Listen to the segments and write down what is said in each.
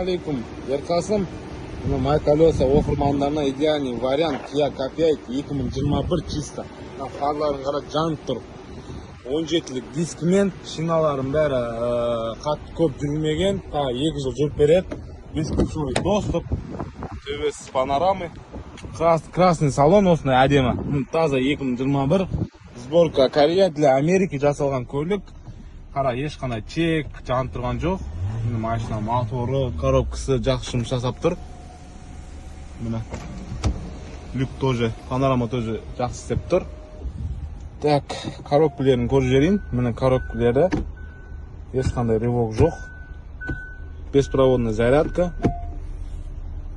Ассалаумағалейкум, Ерқасым. Мына «Май колеса» оқырмандарына идеальный вариант Kia K5 2021, чисто. Мына фарларын қара, жанып тұр. 17-лік дискімен, шиналардың бәрі қатты көп жүрмеген, тағы 2 жыл жүріп береді. Бесключевой доступ, төбесі панорамы. Красный салон осындай әдемі. Міне, таза 2021. Сборка Корея, для Америки жасалған көлік. Қара, ешқандай чек, жанып тұрған жоқ. Міне, машина моторы, коробкасы жақсы жұмыс жасап тұр. Міне. Люк тоже, панорама тоже жақсы істеп тұр. Так, коробкалерін көріп жіберейін. Міне, коробкалері. Ешқандай рывок жоқ. Беспроводная зарядка.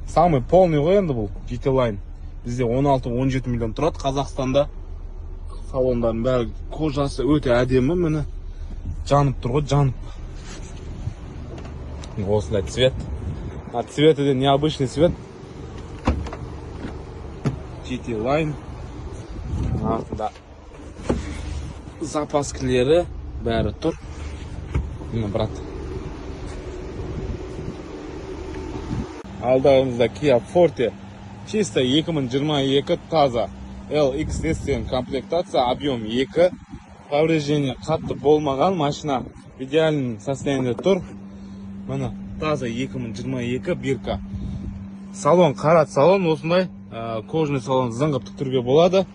Самый полный ғой енді бұл GT Line. Бізде 16-17 миллион тұрады Қазақстанда. Салондардың бәрі, кожасы өте әдемі, міне. Жанып тұр ғой, жанып. Осындай цвет. А цветі де необычный цвет. GT Line. Артында запаскілері бәрі тұр. Міне, брат. Алдарыңызда Kia Forte. Чисто 2022, таза. LXS деген комплектация, объем 2. Повреждение қатты болмаған, машина в идеальном состоянии тұр. Міне, таза 2022, бирка. Салон қара салон осындай, кожаный салон, зың қылып тіктіруге болады.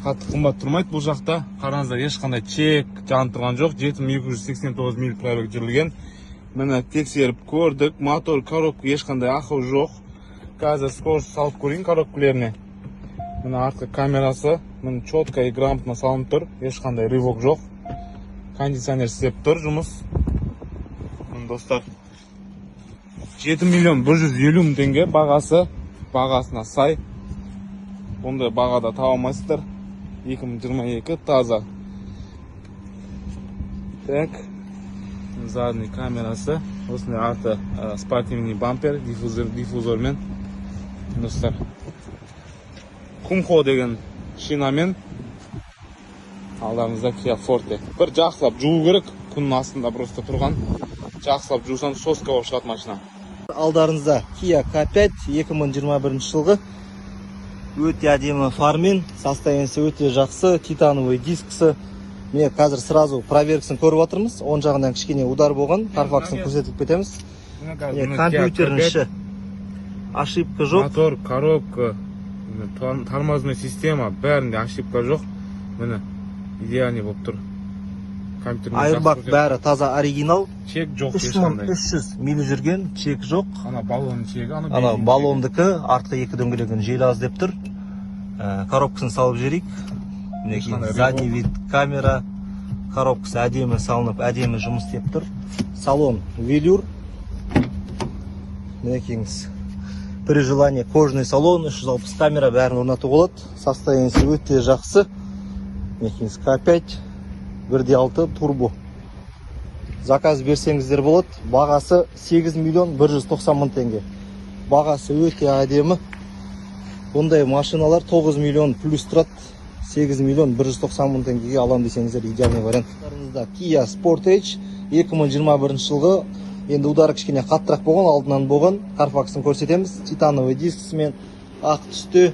Қатты қымбат тұрмайды бұл жақта. Қараңыздар, ешқандай чек, жанып тұрған жоқ. 7289 миль пробег жүрілген. Міне, тексеріп көрдік. Мотор, коробка, ешқандай ақау жоқ. Қазір скорость салып көрейін коробкалеріне. Міне, артқы камерасы, міне, четко и грамотно салынып тұр. Ешқандай рывок жоқ. Кондиционер істеп тұр жұмыс. Міне, достар. 7 миллион 150 мың теңге бағасы, бағасына сай. Бұндай бағада таба алмайсыздар. 2022, таза. Так. Задний камерасы. Осындай арты спортивный бампер, диффузор, диффузормен. Достар. Кумхо деген шинамен алдарыңызда Kia Forte. Бір жақсылап жуу керек, күннің астында просто тұрған. Жақсылап жусаң, соска болып шығады машина. Алдарыңызда Kia K5 2021 жылғы, өте әдемі фармен, состояниесі өте жақсы, титановый дискісі. Міне, қазір сразу проверкасын көріп жатырмыз. Оң жағынан кішкене удар болған, Carfax-ын көрсетіп кетеміз. Міне, компьютердің іші, ошибка жоқ. Мотор, коробка, міне, тормозной система, бәрінде ошибка жоқ. Міне, идеальный болып тұр. Компьютермен жақсы Аирбаг көрсетеді. бәрі таза, оригинал. Чек жоқ ешқандай. 3300 миль жүрген, чек жоқ. Ана баллонның чегі, ана Ана бензин. Баллондікі, артқы екі дөңгелегін жел аз деп тұр. Коробкасын салып жіберейік. Мінекей, Ешқандай задний вид камера, коробкасы әдемі салынып, әдемі жұмыс істеп тұр. Салон велюр. Мінекейіңіз. При желании кожаный салон, 360 камера, бәрін орнатуға болады. Состояниесі өте жақсы. Мінекейіңіз, K5 1.6 турбо. Заказ берсеңіздер болады. Бағасы 8 миллион 190 мың теңге. Бағасы өте әдемі. Бұндай машиналар 9 миллион плюс тұрады. 8 миллион 190 мың теңгеге алам десеңіздер, идеальный вариант. Kia Sportage 2021 жылғы, енді удары кішкене қаттырақ болған, алдынан болған. Carfax-ын көрсетеміз. Титановый дискісімен, ақ түсте.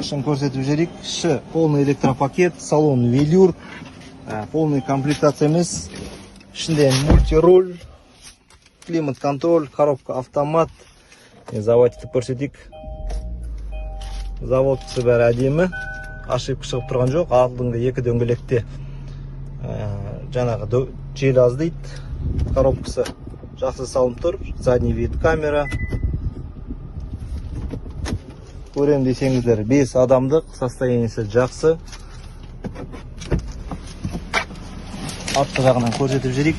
Ішін көрсетіп жіберейік. Іші полный электропакет, салон велюр, полный комплектация емес. Ішінде мультируль, климат контроль, коробка автомат. Завод етіп көрсетейік. Заводкасы бәрі әдемі. Ошибка шығып тұрған жоқ. Алдыңғы екі дөңгелекте жаңағы жел аз дейді. Коробкасы жақсы салынып тұр. Задний вид камера. Көрем десеңіздер, 5 адамдық, состояниесі жақсы. Артқы жағынан көрсетіп жіберейік.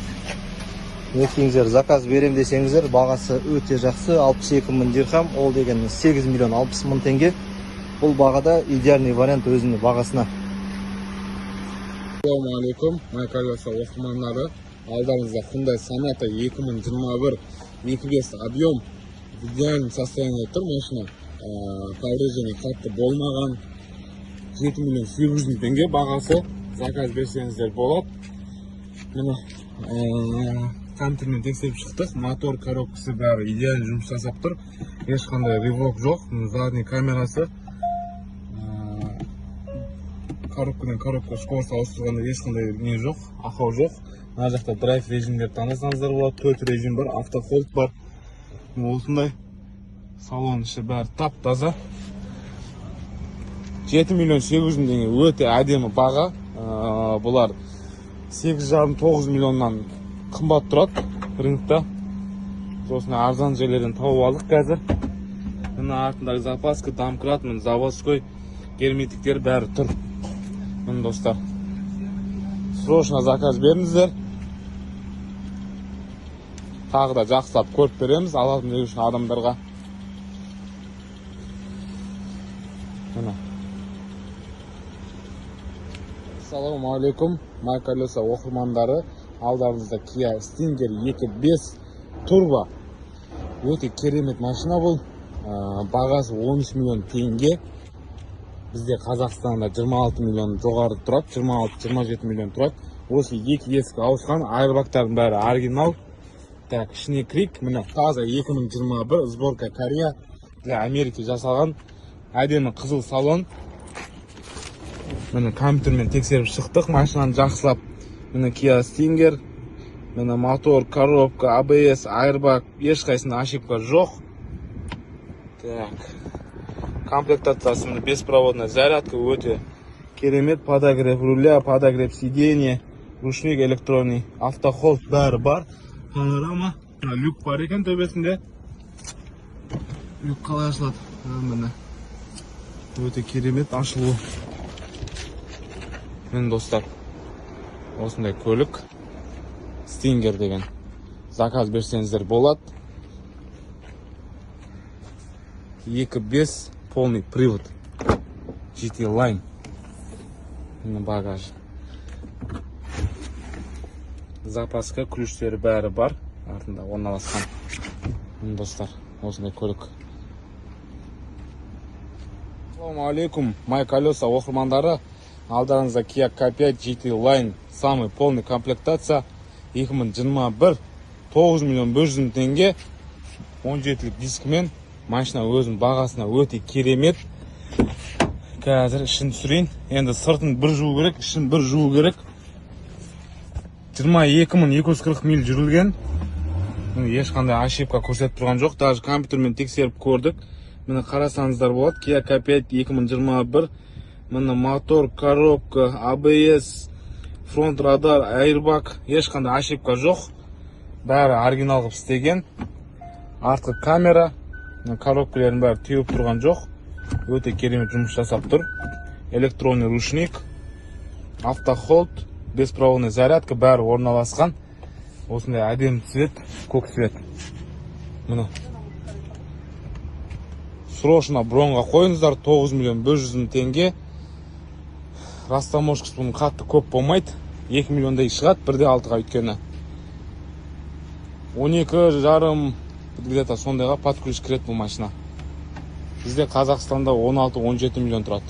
Ертеңіздер заказ берем десеңіздер, бағасы өте жақсы, 62 мың дирхам, ол деген 8 миллион 60 мың теңге. Бұл бағада идеальный вариант өзінің бағасына. Ассалаумағалейкум, «Май колеса» оқырмандары. Алдарыңызда Hyundai Sonata 2021, 2.5 объем, в идеальном состоянии тұр машина. Повреждение қатты болмаған. 7 миллион 800 мың теңге бағасы. Заказ берсеңіздер болады. Міне, Компьютермен тексеріп шықтық. Мотор, коробкасы, бәрі идеально жұмыс жасап тұр. Ешқандай рывок жоқ. Мына задний камерасы. Коробкадан коробка скорость ауыстырғанда ешқандай не жоқ, ақау жоқ. Мына жақта драйв режимдерді таңдасаңыздар болады. Төрт режим бар, автохолд бар. Міне, осындай салон, іші бәрі тап таза. 7 800 000 теңге, өте әдемі баға. Бұлар 8,5-9 миллионнан қымбат тұрады рынокта. Осындай арзан жерлерден тауып алдық қазір. Мына артындағы запаска, домкрат, міне, заводской герметиктер, бәрі тұр. Міне, достар, срочно заказ беріңіздер. Тағы да жақсылап көріп береміз алатын деген үшін адамдарға. Міне. Ассалаумағалейкум, Май Колеса оқырмандары! Алдарыңызда Kia Stinger 2.5 турбо. Өте керемет машина бұл. Бағасы 13 миллион теңге. Бізде Қазақстанда 26 миллион жоғары тұрады, 26-27 миллион тұрады. Осы екі есік ауысқан, аэрбагтардың бәрі оригинал. Так, ішіне кірейік. Міне, таза 2021, сборка Корея, для Америки жасалған. Әдемі қызыл салон. Міне, компьютермен тексеріп шықтық машинаны жақсылап. Міне, Kia Stinger. Міне, мотор, коробка, ABS, airbag, ешқайсысында ошибка жоқ. Так, комплектациясы, міне, беспроводная зарядка, өте керемет. Подогрев руля, подогрев сиденья, ручник электронный, автохолд, бәрі бар. Панорама. Мына люк бар екен төбесінде. Люк қалай ашылады? А, міне, өте керемет ашылуы. Міне, достар, осындай көлік, Стингер деген. Заказ берсеңіздер болады. 2.5 полный привод, GT Line. Міне, багаж, запаска, ключтері, бәрі бар, артында орналасқан. Міне, достар, осындай көлік. Ассалаумағалейкум, Май Колеса оқырмандары! Алдарыңызда Kia K5 GT Line, самый полный комплектация, 2021, 9 миллион 100 мың теңге, 17-лік дискімен. Машина өзінің бағасына өте керемет. Қазір ішін түсірейін. Енді сыртын бір жуу керек, ішін бір жуу керек. 22 240 миль жүрілген. Міне, ешқандай ошибка көрсетіп тұрған жоқ, даже компьютермен тексеріп көрдік. Міне, қарасаңыздар болады, Kia K5 2021. Міне, мотор, коробка, ABS, фронт радар, airbag, ешқандай ошибка жоқ, бәрі оригинал қылып істеген. Артқы камера. Мына коробкалердің бәрі теуіп тұрған жоқ, өте керемет жұмыс жасап тұр. Электронный ручник, автохолд, беспроводный зарядка, бәрі орналасқан. Осындай әдемі цвет, көк цвет. Міне, срочно бронға қойыңыздар. 9 миллион 100 мың теңге. Растаможкасы бұның қатты көп болмайды, 2 миллиондай шығады бірде алтыға, өйткені 12,5 где-то сондайға под ключ кіреді бұл машина. Бізде Қазақстанда 16-17 миллион тұрады.